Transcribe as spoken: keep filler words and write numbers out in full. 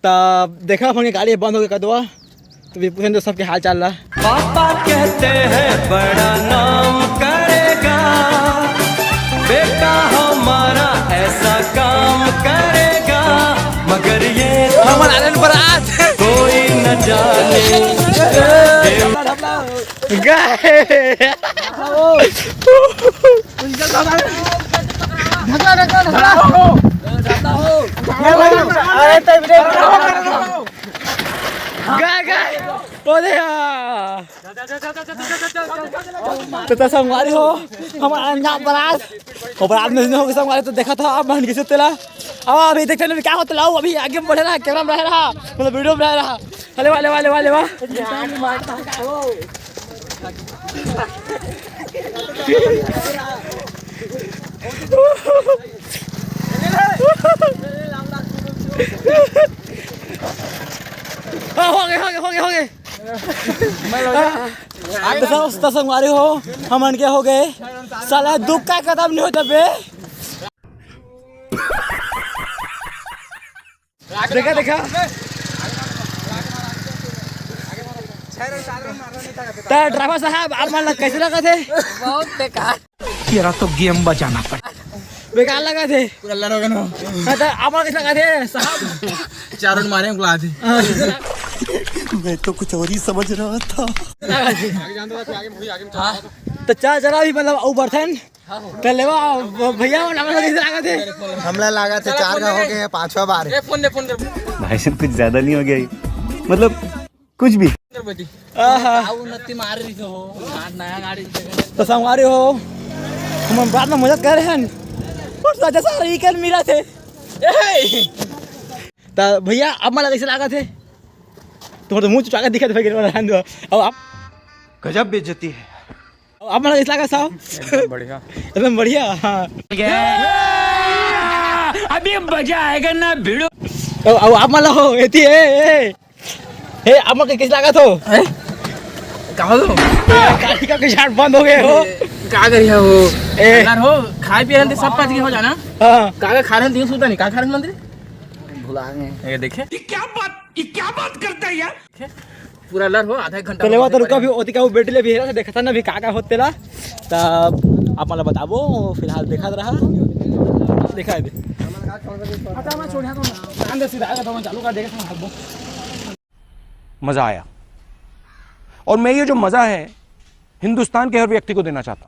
तब देखा, अपन के गाड़ी बंद हो गया कदवा, तो भी पूछन तो सबके हाल चाल ला। पापा कहते हैं बड़ा नाम करेगा, बेटा हमारा ऐसा काम करेगा, मगर ये तो हमारा आनंद बरात। कोई न जाने। गए। गए, गए। ओ दे यार। तो, तो संगवारी हो, हमारा अंजाम बरात, वो बरात में नहीं होगा संगवारी, तो देखा था आप बहन की सुतेला। अब अभी देखते हैं क्या होता है, अभी आगे बढ़े रहा, कैमरा में रह रहा, मतलब वीडियो में रह रहा। अरे वाह, अरे वाह, अरे वाह, अरे वाह। हाँ, हो गए, हो गए, हो गए, हो गए। आप तो सब उस्ता संगवारी हो, हमन के हो गए। साला दुख का खत्म नहीं होता बे। देखा, देखा। तो ड्राइवर साहब, आप मन ला कैसे लगा थे? बहुत बेकार। तेरा तो गेम बजाना पड़ा। बेकार लगा थे। पूरा लड़ हो गया ना। हाँ, तो आप मन कैसे लगा थे साहब? चारों मारे हैं, गुला थे। हाँ। मैं तो कुछ और ही समझ रहा था। लगा थे। हाँ। तो चार जना भी मतलब ऊपर थे। त लेवा, भ-, भैया, वो नंबर कैसे लागत हे? हमला लागत हे, चार का हो गए हैं, पांचवा बार है। ए, फोन दे, फोन दे। भाई साहब, कुछ ज्यादा नहीं हो गया ये? मतलब, कुछ भी। आहा। आऊ नत्ती मार रही हो। नया गाड़ी। तो संगवारी हो, हम बात में मदद कर रहे हैं। और सजा सारा वीकेंड मिला थे। ए! त भैया, अब मला कैसे लागत हे? तुम्हारा तो मुंह चुचा के दिखा दे भाई, गिरवा रहन दो। अब आप गजब बेइज्जती है। अब आप मन कइसे लागत हे? एकदम बढ़िया। एकदम बढ़िया, हाँ। अभी मजा आएगा ना भिड़ो। अब, अब आप मन हो, एती, ए, ए। ए, आप मन कइसे लागत हो? हैं? का हो? गाड़ी का कुछ हाथ बंद हो गए हो? ए, का करिया हो? ए। यार हो, खाए पिए रहते सब पच गए हो जाना। हाँ। का, का खा रहे हैं, दिन सुता नहीं, का खा रहे हैं मंदिर? भुला गए। ये देखे। ये क्या बात, ये क्या बात करता है यार? पूरा लर हो, आधा एक घंटा तो लेवा हो तो रुका, अभी ओती का वो बैटरी ले भी है, देखा था ना अभी का का होते ला। तब आप मला बताबो, फिलहाल देखा रहा, दिखा दे। अच्छा, मैं छोड़ यहाँ तो अंदर सीधा आएगा तो मैं चालू कर देगा, हाथ दो। मजा आया। और मैं ये जो मजा है हिंदुस्तान के हर व्यक्ति को देना चाहता हूँ।